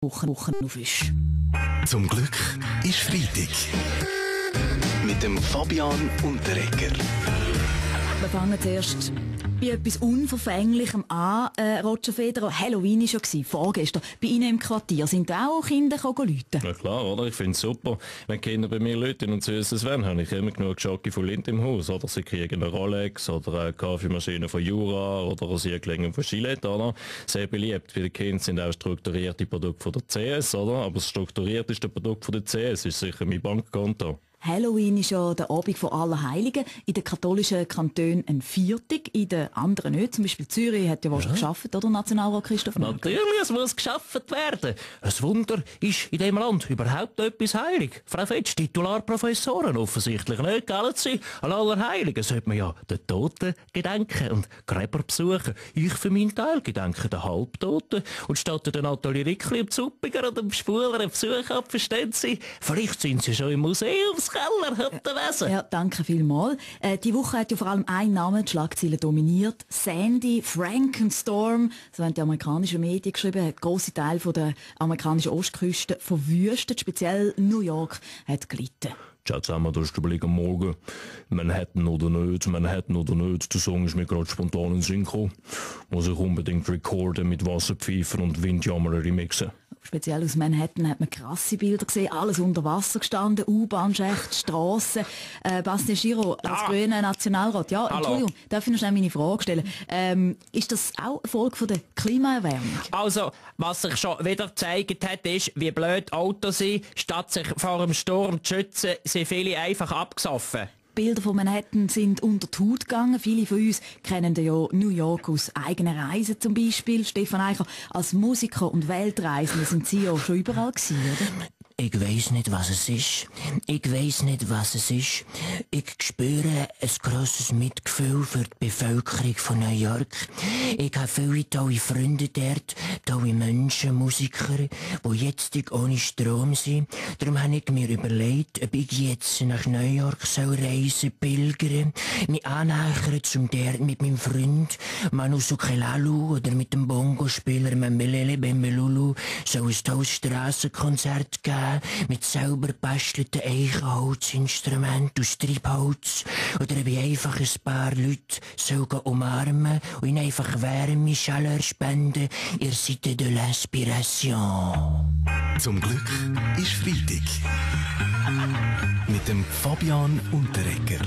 Wochen auf ist. Zum Glück ist Freitag. Mit dem Fabian Unterreger. Wir fangen zuerst bei etwas Unverfänglichem an. Roger Federer, Halloween war schon vorgestern. Bei Ihnen im Quartier sind da auch Kinder läuten? Ja klar, oder? Ich finde es super. Wenn Kinder bei mir läuten und Süßes wollen, habe ich immer genug Schocke von Lind im Haus. Oder sie kriegen eine Rolex oder eine Kaffeemaschine von Jura oder ein Siegling von Gillette, oder? Sehr beliebt. Bei den Kindern sind auch strukturierte Produkte von der CS, oder? Aber das strukturierteste Produkt von der CS ist sicher mein Bankkonto. Halloween ist ja der Abend von Allerheiligen. In den katholischen Kantonen ein Viertag, in den anderen nicht. Zum Beispiel Zürich hat ja wahrscheinlich geschafft, oder Nationalrat Christoph Merkel? Natürlich, es muss geschafft werden. Ein Wunder ist in diesem Land überhaupt etwas heilig. Frau Fetsch, Titularprofessoren offensichtlich nicht, gell? Sie an Allerheiligen sollte man ja den Toten gedenken und Gräber besuchen. Ich für meinen Teil gedenke den Halbtoten und statt der Nathalie Rickli, dem Zuppiger und dem Spuler einen Besuch ab, verstehen Sie? Vielleicht sind Sie schon im Museumskeller, habt ihr Wesen? Ja, danke vielmals. Die Woche hat ja vor allem ein Name die Schlagzeilen dominiert. Sandy Frankenstorm, so haben die amerikanischen Medien geschrieben, hat grosse Teile der amerikanischen Ostküste verwüstet. Speziell New York hat gelitten. Ciao zusammen, das ist der Blick am Morgen. Manhattan oder nicht, der Song ist mir gerade spontan in den Sinn gekommen. Muss ich unbedingt recorden mit Wasserpfeifen und Windjammer remixen. Speziell aus Manhattan hat man krasse Bilder gesehen, alles unter Wasser gestanden, U-Bahn-Schächte, Strassen. Bastian Giro, als grüner Nationalrat. Ja, Entschuldigung, darf ich noch schnell meine Frage stellen? Ist das auch eine Folge von der Klimaerwärmung? Also, was sich schon wieder gezeigt hat, ist, wie blöd Autos sind. Statt sich vor dem Sturm zu schützen, sind viele einfach abgesoffen. Bilder von Manhattan sind unter die Haut gegangen. Viele von uns kennen ja New York aus eigenen Reisen zum Beispiel. Stefan Eicher, als Musiker und Weltreisender sind Sie ja schon überall gewesen, oder? Ich weiss nicht, was es ist. Ich spüre ein grosses Mitgefühl für die Bevölkerung von New York. Ich habe viele tolle Freunde dort, tolle Menschen, Musiker, die jetzt ohne Strom sind. Darum habe ich mir überlegt, ob ich jetzt nach New York soll reisen, pilgern, mich annähern zum dort mit meinem Freund Manu Sukelalu oder mit dem Bongospieler Membelele Bembelulu soll ein tolles Strassenkonzert geben. Mit selber gebastelten Eichenholzinstrumenten aus Treibholz. Oder ob ich einfach ein paar Leute soll umarmen und ihnen einfach Wärme, Chaleur spenden. Ihr seid de l'inspiration. Zum Glück ist Freitag. Mit dem Fabian Unterreger.